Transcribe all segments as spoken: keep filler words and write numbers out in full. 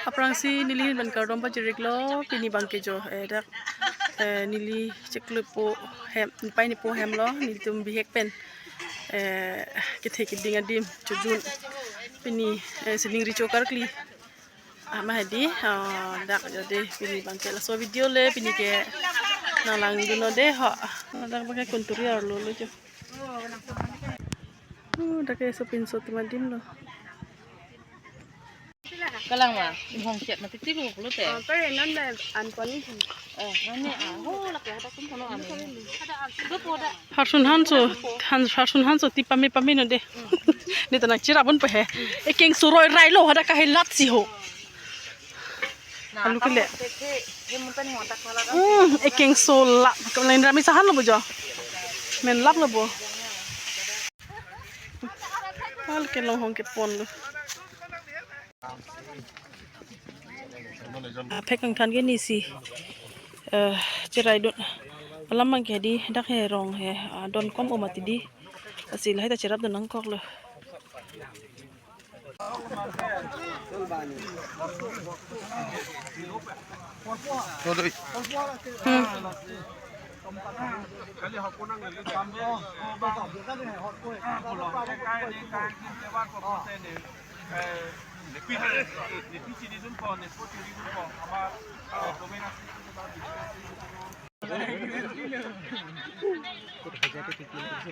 Aphrangsi neli ahin pen kardom pajirlo, pini abangke jo, eh, dak, eh, neli chiklo po hem, pai ni po hem lo, nelitum bihek pen, eh, kethe keding adim chojun, pini, eh, sining recho karkli. Ah, ma hedi, ah, dak jo de, pini abangke laso video le, pini ke nanglang dunnon de ho, dak abangke kunturi arlo lo jo. Oh, dak ke sopinso atum adim lo. Kalang ma, inghong chet ma titi lo pulote. Ah, pare non le an pon ni. Eh, non ne, ah, ho, lak ya, dak kum kono an. Harsun hanso, han, harsun hanso ti pame pame non de. Ne ta nangchirap un pe he. Ekeng soroi rai lo, hadak kahelat si ho. Alu kele. Hmm, ekeng so la. Kemleng rami sahan lo bo jo. Men lap lo bo. Hal ke longhong kepon lo. Aphek kangthan ke nisi, eh, cherai dun. Alam abangke di dak he rong he, ah, don kom o mati di. Asi lahai ta cherap dun nangkok lo.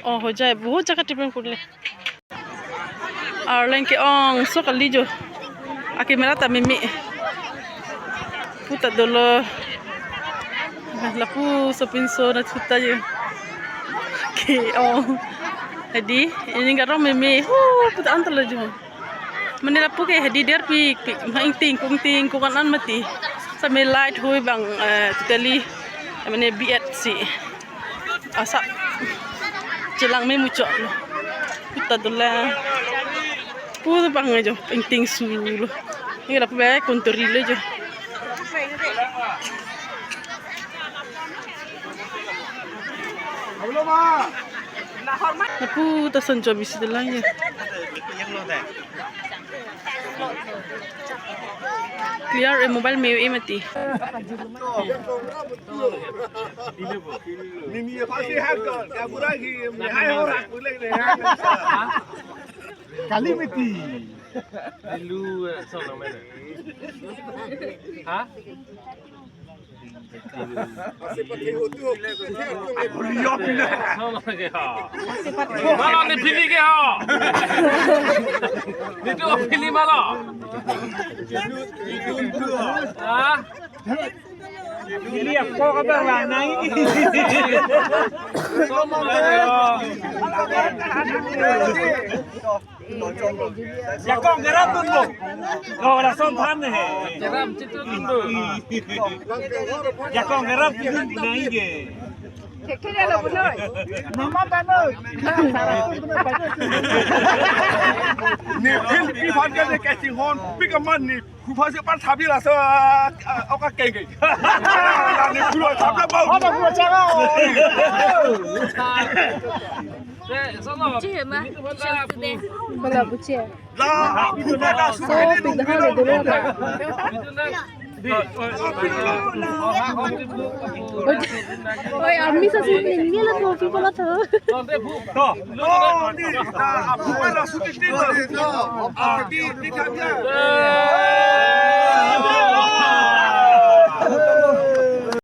Oh, ho jai, bahut jaga tipin kurle. Arleng ke-ong so kali jo. A camera ta meme. Puta dolo. Lapu sopinso na thuta jo. Ke-ong. Hedi, ini garong meme. Hu, puta antalo jo. Mane lapu ke hedi der pik pik, ma ingting kung ting kung an an mati. Same light hui abang, eh, totally, mane biat si. Asap chelang me muchot lo. Puta dola. Pu abang jo, ingting su lo. Ini lapu be kunturi lo jo. Lapu ta son jo bisi dolang ya. Clear e mobile me e mati. Kali mati. Dilu, eh, sono mene. Ha? Sono ke ha. Malo ni pini ke ha. Nitu pini malo. Ha? Ili ako ka ba lang nang. Sono ke ha. Jakong gerap tun bo. Ko rason than ne he. Gerap chitu tun bo. Jakong gerap chitu nai ge. Mama tano. Ne phil pi phan ke ne kachinghon pi ka man ne. Kupha se pan thabi la sa, ah, oka keng keng. Ni pura thabla bau. Apa pura chara? Buche ma. Bala buche. La, kupha la su. So, pidha le dolo ka. Oi, ami sa sini ni la kopi pala tho. To. No, ni, ah, kupha la su ti ti. Ah, di, di kanya.